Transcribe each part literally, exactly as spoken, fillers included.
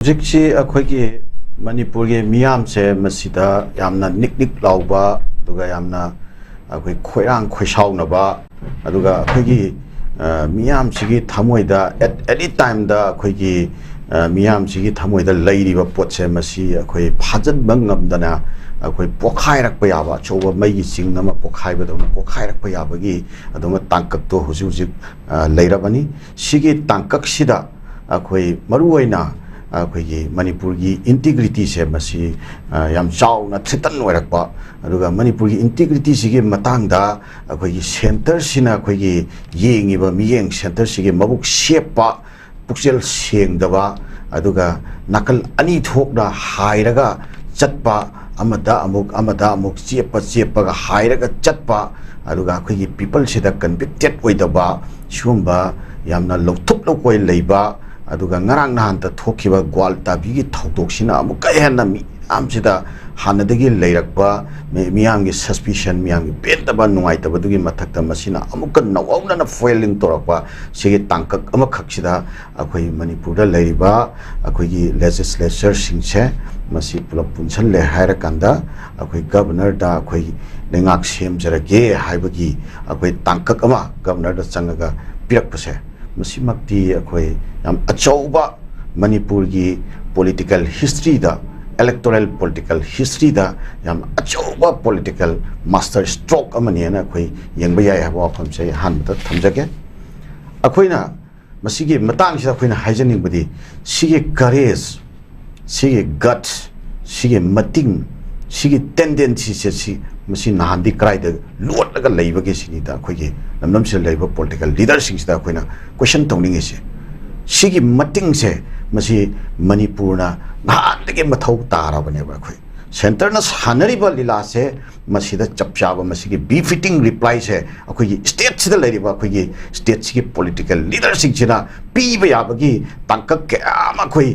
ꯍꯧꯖꯤꯛꯁꯤ ꯑꯩꯈꯣꯏꯒꯤ ꯃꯅꯤꯄꯨꯔꯒꯤ ꯃꯤꯌꯥꯝꯁꯦ ꯃꯁꯤꯗ ꯌꯥꯝꯅ ꯅꯤꯛ ꯅꯤꯛ ꯂꯥꯎꯕ, ꯑꯗꯨꯒ ꯌꯥꯝꯅ ꯑꯩꯈꯣꯏ ꯈꯣꯏꯔꯥꯡ ꯈꯣꯏꯁꯥꯎꯅꯕ, ꯑꯗꯨꯒ ꯑꯩꯈꯣꯏꯒꯤ, ꯑ, ꯃꯤꯌꯥꯝꯁꯤꯒꯤ ꯊꯃꯣꯏꯗ at any time ꯗ ꯑꯩꯈꯣꯏꯒꯤ, ꯑ, ꯃꯤꯌꯥꯝꯁꯤꯒꯤ ꯊꯃꯣꯏꯗ ꯂꯩꯔꯤꯕ ꯄꯣꯠꯁꯦ ꯃꯁꯤ ꯑꯩꯈꯣꯏ ꯐꯥꯖꯤꯟꯕ ꯉꯝꯗꯅ ꯑꯩꯈꯣꯏ ꯄꯣꯈꯥꯏꯔꯛꯄ ꯌꯥꯕ, ꯑꯆꯧꯕ ꯃꯩꯒꯤ ꯆꯤꯡ ꯑꯃ ꯄꯣꯈꯥꯏꯕꯗꯧꯅ ꯄꯣꯈꯥꯏꯔꯛꯄ ꯌꯥꯕꯒꯤ ꯑꯗꯨꯒꯨꯝꯕ ꯇꯥꯡꯀꯛꯇꯣ ꯍꯧꯖꯤꯛ ꯍꯧꯖꯤꯛ, ꯑ, ꯂꯩꯔꯕꯅꯤ꯫ ꯁꯤꯒꯤ ꯇꯥꯡꯀꯛꯁꯤꯗ ꯑꯩꯈꯣꯏ ꯃꯔꯨꯑꯣꯏꯅ ꯑꯩꯈꯣꯏꯒꯤ ꯃꯅꯤꯄꯨꯔꯒꯤ ꯏꯟꯇꯤꯒ꯭ꯔꯤꯇꯤꯁꯦ ꯃꯁꯤ, ꯑ, ꯌꯥꯝ ꯆꯥꯎꯅ ꯊ꯭ꯔꯤꯇꯟ ꯑꯣꯏꯔꯛꯄ, ꯑꯗꯨꯒ ꯃꯅꯤꯄꯨꯔꯒꯤ ꯏꯟꯇꯤꯒ꯭ꯔꯤꯇꯤꯁꯤꯒꯤ ꯃꯇꯥꯡꯗ ꯑꯩꯈꯣꯏꯒꯤ ꯁꯦꯟꯇꯔꯁꯤꯅ ꯑꯩꯈꯣꯏꯒꯤ ꯌꯦꯡꯉꯤꯕ ꯃꯤꯠꯌꯦꯡ ꯁꯦꯟꯇꯔꯁꯤꯒꯤ ꯃꯕꯨꯛ ꯁꯦꯞꯄ, ꯄꯨꯛꯆꯦꯜ ꯁꯦꯡꯗꯕ, ꯑꯗꯨꯒ ꯅꯥꯀꯜ ꯑꯅꯤ ꯊꯣꯛꯅ ꯍꯥꯏꯔꯒ ꯆꯠꯄ, ꯑꯃꯗ ꯑꯃꯨꯛ, ꯑꯃꯗ ꯑꯃꯨꯛ ꯆꯦꯞꯄ, ꯆꯦꯞꯄꯒ ꯍꯥꯏꯔꯒ ꯆꯠꯄ, ꯑꯗꯨꯒ ꯑꯩꯈꯣꯏꯒꯤ ꯄꯤꯄꯜꯁꯤꯗ ꯀꯟꯚꯤꯛꯇꯦꯠ ꯑꯣꯏꯗꯕ, ꯁꯤꯒꯨꯝꯕ ꯌꯥꯝꯅ ꯂꯧꯊꯣꯛ ꯂꯧꯀꯣꯏ ꯂꯩꯕ, ꯑꯗꯨꯒ ꯉꯔꯥꯡ ꯅꯍꯥꯟꯇ ꯊꯣꯛꯈꯤꯕ ꯒ꯭ꯋꯥꯜꯇꯥꯕꯤꯒꯤ ꯊꯧꯗꯣꯛꯁꯤꯅ ꯑꯃꯨꯛꯀ ꯍꯦꯟꯅ ꯃꯤꯌꯥꯝꯁꯤꯗ ꯍꯥꯟꯅꯗꯒꯤ ꯂꯩꯔꯛꯄ ꯃꯤ-, ꯃꯤꯌꯥꯝꯒꯤ ꯁꯁꯄꯤꯁꯟ, ꯃꯤꯌꯥꯝꯒꯤ ꯄꯦꯟꯗꯕ, ꯅꯨꯡꯉꯥꯏꯇꯕꯗꯨꯒꯤ ꯃꯊꯛꯇ ꯃꯁꯤꯅ ꯑꯃꯨꯛꯀ ꯅꯧꯍꯧꯅꯅ ꯐꯨꯋꯦꯂꯤꯡ ꯇꯧꯔꯛꯄ ꯁꯤꯒꯤ ꯇꯥꯡꯀꯛ ꯑꯃꯈꯛꯁꯤꯗ ꯑꯩꯈꯣꯏ ꯃꯅꯤꯄꯨꯔꯗ ꯂꯩꯔꯤꯕ ꯑꯩꯈꯣꯏꯒꯤ ꯂꯦꯖꯤꯁꯂꯦꯆꯔꯁꯤꯡꯁꯦ ꯃꯁꯤ ꯄꯨꯂꯞ ꯄꯨꯟꯁꯜꯂꯦ ꯍꯥꯏꯔꯀꯥꯟꯗ ꯑꯩꯈꯣꯏ ꯒꯕꯔꯅꯔꯗ ꯑꯩꯈꯣꯏ ꯂꯩꯉꯥꯛ ꯁꯦꯝꯖꯔꯒꯦ ꯍꯥꯏꯕꯒꯤ ꯑꯩꯈꯣꯏ ꯇꯥꯡꯀꯛ ꯑꯃ ꯒꯕꯔꯅꯔꯗ ꯆꯪꯉꯒ ꯄꯤꯔꯛꯄꯁꯦ, ꯃꯁꯤꯃꯛꯇꯤ ꯑꯩꯈꯣꯏ ꯌꯥꯝ ꯑꯆꯧꯕ ꯃꯅꯤꯄꯨꯔꯒꯤ ꯄꯣꯂꯤꯇꯤꯀꯦꯜ ꯍꯤꯁꯇ꯭ꯔꯤꯗ, ꯏꯂꯦꯛꯇꯣꯔꯦꯜ ꯄꯣꯂꯤꯇꯤꯀꯦꯜ ꯍꯤꯁꯇ꯭ꯔꯤꯗ ꯌꯥꯝ ꯑꯆꯧꯕ ꯄꯣꯂꯤꯇꯤꯀꯦꯜ ꯃꯥꯁꯇꯔ ꯁ꯭ꯇ꯭ꯔꯣꯛ ꯑꯃꯅꯦꯅ ꯑꯩꯈꯣꯏ ꯌꯦꯡꯕ ꯌꯥꯏ ꯍꯥꯏꯕ ꯋꯥꯐꯝꯁꯦ ꯑꯩ ꯑꯍꯥꯟꯕꯗ ꯊꯝꯖꯒꯦ꯫ ꯑꯩꯈꯣꯏꯅ ꯃꯁꯤꯒꯤ ꯃꯇꯥꯡꯁꯤꯗ ꯑꯩꯈꯣꯏꯅ ꯍꯥꯏꯖꯅꯤꯡꯕꯗꯤ, ꯁꯤꯒꯤ ꯀꯔꯦꯖ, ꯁꯤꯒꯤ ꯒꯠꯁ, ꯁꯤꯒꯤ ꯃꯇꯤꯡ, ꯁꯤꯒꯤ ꯇꯦꯟꯗꯦꯟꯁꯤꯁꯦ ꯁꯤ, ꯃꯁꯤ ꯅꯍꯥꯟꯗꯤ ꯀꯗꯥꯏꯗ ꯂꯣꯠꯂꯒ ꯂꯩꯕꯒꯦ ꯁꯤꯅꯤꯗ ꯑꯩꯈꯣꯏꯒꯤ ꯂꯝꯗꯝꯁꯤꯗ ꯂꯩꯔꯤꯕ ꯄꯣꯂꯤꯇꯤꯀꯦꯜ ꯂꯤꯗꯔꯁꯤꯡꯁꯤꯗ ꯑꯩꯈꯣꯏꯅ ꯀꯣꯏꯁꯟ ꯇꯧꯅꯤꯡꯉꯤꯁꯦ꯫ ꯁꯤꯒꯤ ꯃꯇꯤꯡꯁꯦ ꯃꯁꯤ ꯃꯅꯤꯄꯨꯔꯅ ꯅꯍꯥꯟꯗꯒꯤ ꯃꯊꯧ ꯇꯥꯔꯕꯅꯦꯕ꯫ ꯑꯩꯈꯣꯏ ꯁꯦꯟꯇꯔꯅ ꯁꯥꯟꯅꯔꯤꯕ ꯂꯤꯂꯥꯁꯦ ꯃꯁꯤꯗ ꯆꯞ ꯆꯥꯕ ꯃꯁꯤꯒꯤ ꯕꯤꯐꯤꯇꯤꯡ ꯔꯤꯄ꯭ꯂꯥꯏꯁꯦ ꯑꯩꯈꯣꯏꯒꯤ ꯁ꯭ꯇꯦꯠꯁꯤꯗ ꯂꯩꯔꯤꯕ ꯑꯩꯈꯣꯏꯒꯤ ꯁ꯭ꯇꯦꯠꯁꯤꯒꯤ ꯄꯣꯂꯤꯇꯤꯀꯦꯜ ꯂꯤꯗꯔꯁꯤꯡꯁꯤꯅ ꯄꯤꯕ ꯌꯥꯕꯒꯤ ꯇꯥꯡꯀꯛ ꯀꯌꯥ ꯑꯃ ꯑꯩꯈꯣꯏ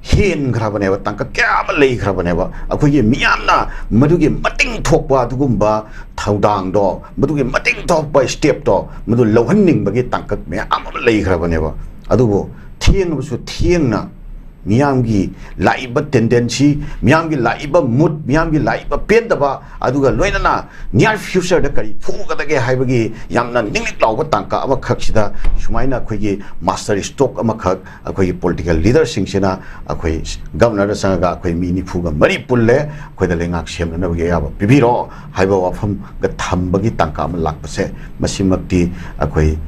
ꯍꯦꯟꯈ꯭ꯔꯕꯅꯦꯕ, ꯇꯥꯡꯀꯛ ꯀꯌꯥ ꯑꯃ ꯂꯩꯈ꯭ꯔꯕꯅꯦꯕ꯫ ꯑꯩꯈꯣꯏꯒꯤ ꯃꯤꯌꯥꯝꯅ ꯃꯗꯨꯒꯤ ꯃꯇꯤꯡ ꯊꯣꯛꯄ ꯑꯗꯨꯒꯨꯝꯕ ꯊꯧꯗꯥꯡꯗꯣ, ꯃꯗꯨꯒꯤ ꯃꯇꯤꯡ ꯊꯣꯛꯄ ꯁ꯭ꯇꯦꯞꯇꯣ ꯃꯗꯨ ꯂꯧꯍꯟꯅꯤꯡꯕꯒꯤ ꯇꯥꯡꯀꯛ ꯃꯌꯥꯝ ꯑꯃ ꯂꯩꯈ꯭ꯔꯕꯅꯦꯕ꯫ ꯑꯗꯨꯕꯨ ꯊꯦꯡꯂꯕꯁꯨ ꯊꯦꯡꯅ ꯃꯤꯌꯥꯝꯒꯤ ꯂꯥꯛꯏꯕ ꯇꯦꯟꯗꯦꯟꯁꯤ, ꯃꯤꯌꯥꯝꯒꯤ ꯂꯥꯛꯏꯕ ꯃꯨꯠ, ꯃꯤꯌꯥꯝꯒꯤ ꯂꯥꯛꯏꯕ ꯄꯦꯟꯗꯕ, ꯑꯗꯨꯒ ꯂꯣꯏꯅꯅ ꯅꯤꯌꯔ ꯐ꯭ꯌꯨꯆꯔꯗ ꯀꯔꯤ ꯊꯣꯛꯀꯗꯒꯦ ꯍꯥꯏꯕꯒꯤ ꯌꯥꯝꯅ ꯅꯤꯡꯂꯤꯛ ꯂꯥꯎꯕ ꯇꯥꯡꯀꯛ ꯑꯃꯈꯛꯁꯤꯗ ꯁꯨꯃꯥꯏꯅ ꯑꯩꯈꯣꯏꯒꯤ ꯃꯥꯁꯇꯔ ꯁ꯭ꯇ꯭ꯔꯣꯛ ꯑꯃꯈꯛ ꯑꯩꯈꯣꯏꯒꯤ ꯄꯣꯂꯤꯇꯤꯀꯦꯜ ꯂꯤꯗꯔꯁꯤꯡꯁꯤꯅ ꯑꯩꯈꯣꯏ ꯒꯕꯔꯅꯔꯗ ꯆꯪꯉꯒ ꯑꯩꯈꯣꯏ ꯃꯤ ꯅꯤꯐꯨꯒ ꯃꯔꯤ ꯄꯨꯜꯂꯦ, ꯑꯩꯈꯣꯏꯗ ꯂꯩꯉꯥꯛ ꯁꯦꯝꯅꯅꯕꯒꯤ ꯑꯌꯥꯕ ꯄꯤꯕꯤꯔꯣ ꯍꯥꯏꯕ ꯋꯥꯐꯝꯒ ꯊꯝꯕꯒꯤ ꯇꯥꯡꯀꯛ ꯑꯃ ꯂꯥꯛꯄꯁꯦ, ꯃꯁꯤꯃꯛꯇꯤ ꯑꯩꯈꯣꯏ,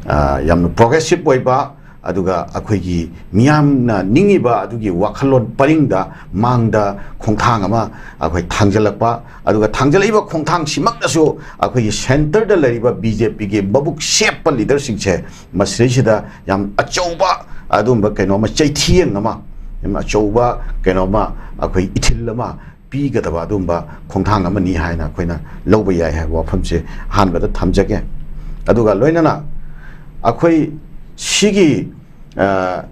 ꯑ, ꯌꯥꯝꯅ ꯄ꯭ꯔꯣꯒ꯭ꯔꯦꯁꯤꯞ ꯑꯣꯏꯕ, ꯑꯗꯨꯒ ꯑꯩꯈꯣꯏꯒꯤ ꯃꯤꯌꯥꯝꯅ ꯅꯤꯡꯉꯤꯕ ꯑꯗꯨꯒꯤ ꯋꯥꯈꯜꯂꯣꯟ ꯄꯔꯤꯡꯗ ꯃꯥꯡꯗ ꯈꯣꯡꯊꯥꯡ ꯑꯃ ꯑꯩꯈꯣꯏ ꯊꯥꯡꯖꯜꯂꯛꯄ, ꯑꯗꯨꯒ ꯊꯥꯡꯖꯜꯂꯛꯏꯕ ꯈꯣꯡꯊꯥꯡꯁꯤꯃꯛꯅꯁꯨ ꯑꯩꯈꯣꯏꯒꯤ ꯁꯦꯟꯇꯔꯗ ꯂꯩꯔꯤꯕ ꯕꯤ ꯖꯦ ꯄꯤꯒꯤ ꯃꯕꯨꯛ ꯁꯦꯞꯄ ꯂꯤꯗꯔꯁꯤꯡꯁꯦ ꯃꯁꯤꯗꯩꯁꯤꯗ ꯌꯥꯝ ꯑꯆꯧꯕ ꯑꯗꯨꯝꯕ ꯀꯩꯅꯣꯝꯃ, ꯆꯩꯊꯦꯡ ꯑꯃ, ꯌꯥꯝ ꯑꯆꯧꯕ ꯀꯩꯅꯣꯝꯃ, ꯑꯩꯈꯣꯏ ꯏꯊꯤꯜ ꯑꯃ ꯄꯤꯒꯗꯕ ꯑꯗꯨꯝꯕ ꯈꯣꯡꯊꯥꯡ ꯑꯃꯅꯤ ꯍꯥꯏꯅ ꯑꯩꯈꯣꯏꯅ ꯂꯧꯕ ꯌꯥꯏ ꯍꯥꯏꯕ ꯋꯥꯐꯝꯁꯦ ꯑꯍꯥꯟꯕꯗ ꯊꯝꯖꯒꯦ꯫ ꯑꯗꯨꯒ ꯂꯣꯏꯅꯅ ꯑꯩꯈꯣꯏ ꯁꯤꯒꯤ, ꯑ,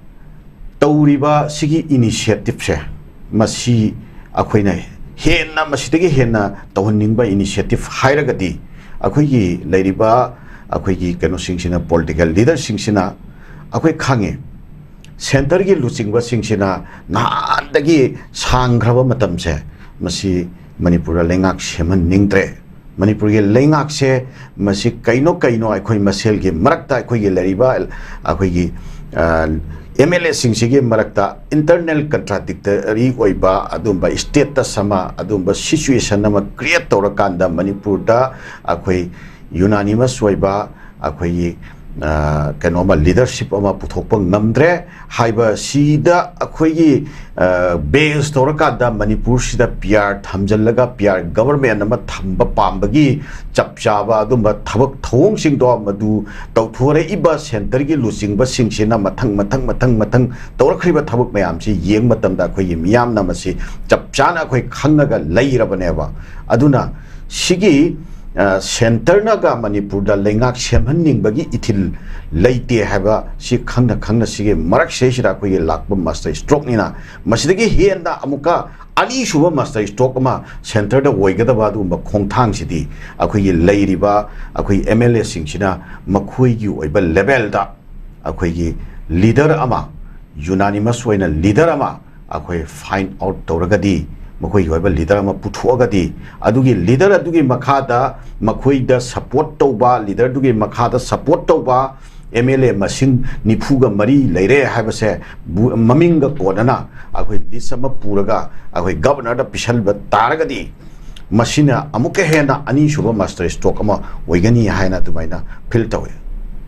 ꯇꯧꯔꯤꯕ ꯁꯤꯒꯤ ꯏꯅꯤꯁꯤꯌꯦꯇꯤꯞꯁꯦ, ꯃꯁꯤ ꯑꯩꯈꯣꯏꯅ ꯍꯦꯟꯅ, ꯃꯁꯤꯗꯒꯤ ꯍꯦꯟꯅ ꯇꯧꯍꯟꯅꯤꯡꯕ ꯏꯅꯤꯁꯤꯌꯦꯇꯤꯞ ꯍꯥꯏꯔꯒꯗꯤ, ꯑꯩꯈꯣꯏꯒꯤ ꯂꯩꯔꯤꯕ ꯑꯩꯈꯣꯏꯒꯤ ꯀꯩꯅꯣꯁꯤꯡꯁꯤꯅ, ꯄꯣꯂꯤꯇꯤꯀꯦꯜ ꯂꯤꯗꯔꯁꯤꯡꯁꯤꯅ, ꯑꯩꯈꯣꯏ ꯈꯪꯉꯤ, ꯁꯦꯟꯇꯔꯒꯤ ꯂꯨꯆꯤꯡꯕꯁꯤꯡꯁꯤꯅ ꯅꯍꯥꯟꯗꯒꯤ ꯁꯥꯡꯈ꯭ꯔꯕ ꯃꯇꯝꯁꯦ ꯃꯁꯤ ꯃꯅꯤꯄꯨꯔꯗ ꯂꯩꯉꯥꯛ ꯁꯦꯝꯍꯟꯅꯤꯡꯗ꯭ꯔꯦ꯫ ꯃꯅꯤꯄꯨꯔꯒꯤ ꯂꯩꯉꯥꯛꯁꯦ ꯃꯁꯤ ꯀꯩꯅꯣ ꯀꯩꯅꯣ ꯑꯩꯈꯣꯏ ꯃꯁꯦꯜꯒꯤ ꯃꯔꯛꯇ, ꯑꯩꯈꯣꯏꯒꯤ ꯂꯩꯔꯤꯕ ꯑꯩꯈꯣꯏꯒꯤ, ꯑ, ꯑꯦꯝ ꯑꯦꯜ ꯑꯦꯁꯤꯡꯁꯤꯒꯤ ꯃꯔꯛꯇ ꯏꯟꯇꯔꯅꯦꯜ ꯀꯟꯇ꯭ꯔꯥꯗꯤꯛꯇꯔꯤ ꯑꯣꯏꯕ ꯑꯗꯨꯝꯕ ꯁ꯭ꯇꯦꯇꯁ ꯑꯃ, ꯑꯗꯨꯝꯕ ꯁꯤꯆꯨꯋꯦꯁꯟ ꯑꯃ ꯀ꯭ꯔꯤꯌꯦꯠ ꯇꯧꯔꯀꯥꯟꯗ ꯃꯅꯤꯄꯨꯔꯗ ꯑꯩꯈꯣꯏ ꯌꯨꯅꯥꯅꯤꯃꯁ ꯑꯣꯏꯕ ꯑꯩꯈꯣꯏꯒꯤ, ꯑ, ꯀꯩꯅꯣꯃ ꯂꯤꯗꯔꯁꯤꯞ ꯑꯃ ꯄꯨꯊꯣꯛꯄ ꯉꯝꯗ꯭ꯔꯦ ꯍꯥꯏꯕꯁꯤꯗ ꯑꯩꯈꯣꯏꯒꯤ, ꯑ, ꯕꯦꯁ ꯇꯧꯔꯀꯥꯟꯗ ꯃꯅꯤꯄꯨꯔꯁꯤꯗ ꯄꯤ ꯑꯥꯔ ꯊꯝꯖꯤꯜꯂꯒ ꯄꯤ ꯑꯥꯔ ꯒꯕꯔꯃꯦꯟ ꯑꯃ ꯊꯝꯕ ꯄꯥꯝꯕꯒꯤ ꯆꯞ ꯆꯥꯕ ꯑꯗꯨꯝꯕ ꯊꯕꯛ ꯊꯧꯑꯣꯡꯁꯤꯡꯗꯣ ꯃꯗꯨ ꯇꯧꯊꯣꯔꯛꯏꯕ ꯁꯦꯟꯇꯔꯒꯤ ꯂꯨꯆꯤꯡꯕꯁꯤꯡꯁꯤꯅ ꯃꯊꯪ, ꯃꯊꯪ, ꯃꯊꯪ, ꯃꯊꯪ ꯇꯧꯔꯛꯈ꯭ꯔꯤꯕ ꯊꯕꯛ ꯃꯌꯥꯝꯁꯤ ꯌꯦꯡꯕ ꯃꯇꯝꯗ ꯑꯩꯈꯣꯏꯒꯤ ꯃꯤꯌꯥꯝꯅ ꯃꯁꯤ ꯆꯞ ꯆꯥꯅ ꯑꯩꯈꯣꯏ ꯈꯪꯉꯒ ꯂꯩꯔꯕꯅꯦꯕ꯫ ꯑꯗꯨꯅ ꯁꯤꯒꯤ, ꯑ, ꯁꯦꯟꯇꯔꯅꯒ ꯃꯅꯤꯄꯨꯔꯗ ꯂꯩꯉꯥꯛ ꯁꯦꯝꯍꯟꯅꯤꯡꯕꯒꯤ ꯏꯊꯤꯜ ꯂꯩꯇꯦ ꯍꯥꯏꯕ ꯁꯤ ꯈꯪꯅ ꯈꯪꯅ ꯁꯤꯒꯤ ꯃꯔꯛꯁꯤꯗꯩꯁꯤꯗ ꯑꯩꯈꯣꯏꯒꯤ ꯂꯥꯛꯄ ꯃꯥꯁꯇꯔ ꯁ꯭ꯇ꯭ꯔꯣꯛꯅꯤꯅ, ꯃꯁꯤꯗꯒꯤ ꯍꯦꯟꯅ ꯑꯃꯨꯛꯀ ꯑꯅꯤꯁꯨꯕ ꯃꯥꯁꯇꯔ ꯁ꯭ꯇ꯭ꯔꯣꯛ ꯑꯃ ꯁꯦꯟꯇꯔꯗ ꯑꯣꯏꯒꯗꯕ ꯑꯗꯨꯒꯨꯝꯕ ꯈꯣꯡꯊꯥꯡꯁꯤꯗꯤ ꯑꯩꯈꯣꯏꯒꯤ ꯂꯩꯔꯤꯕ ꯑꯩꯈꯣꯏ ꯑꯦꯝ ꯑꯦꯜ ꯑꯦꯁꯤꯡꯁꯤꯅ ꯃꯈꯣꯏꯒꯤ ꯑꯣꯏꯕ ꯂꯦꯚꯦꯜꯗ ꯑꯩꯈꯣꯏꯒꯤ ꯂꯤꯗꯔ ꯑꯃ ꯌꯨꯅꯥꯅꯤꯃꯁ ꯑꯣꯏꯅ ꯂꯤꯗꯔ ꯑꯃ ꯑꯩꯈꯣꯏ ꯐꯥꯏꯟ ꯑꯥꯎꯠ ꯇꯧꯔꯒꯗꯤ, ꯃꯈꯣꯏꯒꯤ ꯑꯣꯏꯕ ꯂꯤꯗꯔ ꯑꯃ ꯄꯨꯊꯣꯛꯑꯒꯗꯤ, ꯑꯗꯨꯒꯤ ꯂꯤꯗꯔ ꯑꯗꯨꯒꯤ ꯃꯈꯥꯗ ꯃꯈꯣꯏꯗ ꯁꯄꯣꯔꯠ ꯇꯧꯕ, ꯂꯤꯗꯔꯗꯨꯒꯤ ꯃꯈꯥꯗ ꯁꯄꯣꯔꯠ ꯇꯧꯕ ꯑꯦꯝ ꯑꯦꯜ ꯑꯦ ꯃꯁꯤꯡ ꯅꯤꯐꯨꯒ ꯃꯔꯤ ꯂꯩꯔꯦ ꯍꯥꯏꯕꯁꯦ ꯕꯨ- ꯃꯃꯤꯡꯒ ꯀꯣꯟꯅꯅ ꯑꯩꯈꯣꯏ ꯂꯤꯁ ꯑꯃ ꯄꯨꯔꯒ ꯑꯩꯈꯣꯏ ꯒꯕꯔꯅꯔꯗ ꯄꯤꯁꯤꯟꯕ ꯇꯥꯔꯒꯗꯤ, ꯃꯁꯤꯅ ꯑꯃꯨꯛꯀ ꯍꯦꯟꯅ ꯑꯅꯤꯁꯨꯕ ꯃꯥꯁꯇꯔ ꯁ꯭ꯇ꯭ꯔꯣꯛ ꯑꯃ ꯑꯣꯏꯒꯅꯤ ꯍꯥꯏꯅ ꯑꯗꯨꯃꯥꯏꯅ ꯐꯤꯜ ꯇꯧꯏ꯫